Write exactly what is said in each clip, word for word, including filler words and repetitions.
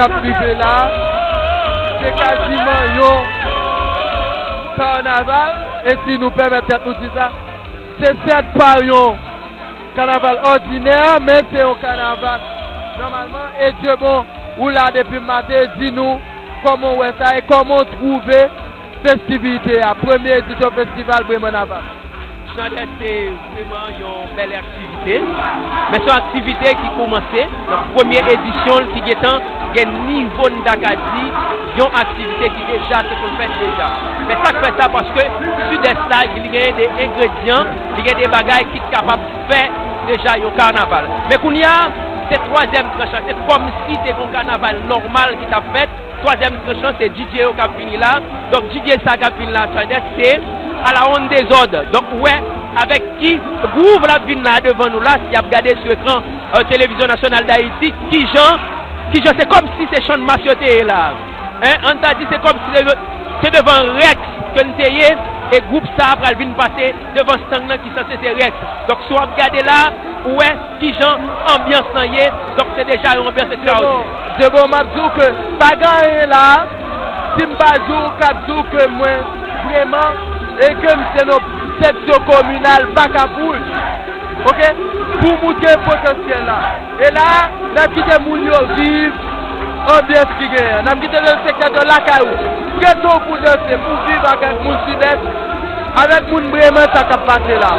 Ap rive la, se kaziman yon kanaval, e si nou pèmèt tèt nou di sa, se sèt pa yon kanaval òdinè, men se yon kanaval nòmalman. E Dye bon, ou la depi maten, di nou kòman w wè sa e kòman w twouve festivite a, premye edisyon festival Bremen Naval. Chandè se vrèman yon bèl aktivite, men se yon aktivite ki kòmanse. Donk, premye edisyon l ki gentan gen nivo n ta ka di yon aktivite ki deja te konn fèt deja. Men sa k fè sa, paske Sidès la, li gen de engredyan, li gen de bagay ki kapab fè deja yon kanaval. Men kounye a, se twazyèm tranch la, se kòmsi te gen yon kanaval nòmal ki t ap fèt. Twazyèm tranch lan, se D J yo k ap vini la. Donk, D J sa k ap vini la, Chandè, se Alawonn Dezòd. Donk, ou wè avèk ki gwouv l ap vin la devan nou la, si y ap gade sou ekran, euh, Televizyon Nasyonal d Ayiti, kijan, kijan se kòmsi se Channmas yo te ye la. Hein, ann ta di se kòmsi se, se devan Rex ke n te ye, e gwoup sa a pral vin pase devan stand lan ki sanse se Rex. Donk, si w ap gade la, ou wè kijan anbyans lan ye. Donk, se deja yon anbyans ekstraòdinè. Debo, m ap di w ke pa gen anyen la, si m pa di w, k ap di w ke mwen vrèman, e ke m se nan seksyon kominal Baka Wouj. Oke? Pou moutre potansyèl la. E la, n ap kite moun yo viv anbyans ki genyen. N ap kite yo nan sektè de lakay ou. Prete w pou danse, pou viv avèk moun Sidès, avèk moun Bremen, sa k ap pase la.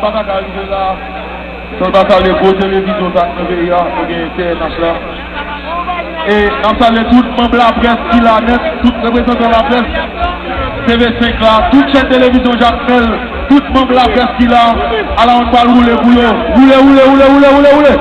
Sa ka rive la. Sèl pa salye gwo televizyon sa k nan peyi a, nou gen T N H la. E n ap salye tout manm laprès ki la nèt, tout reprezantan laprès, T V senk la, tout chèn televizyon Jakmèl, tout manm laprès ki la, ala nou pral woule pou yo. Woule, woule, woule, woule, woule, woule.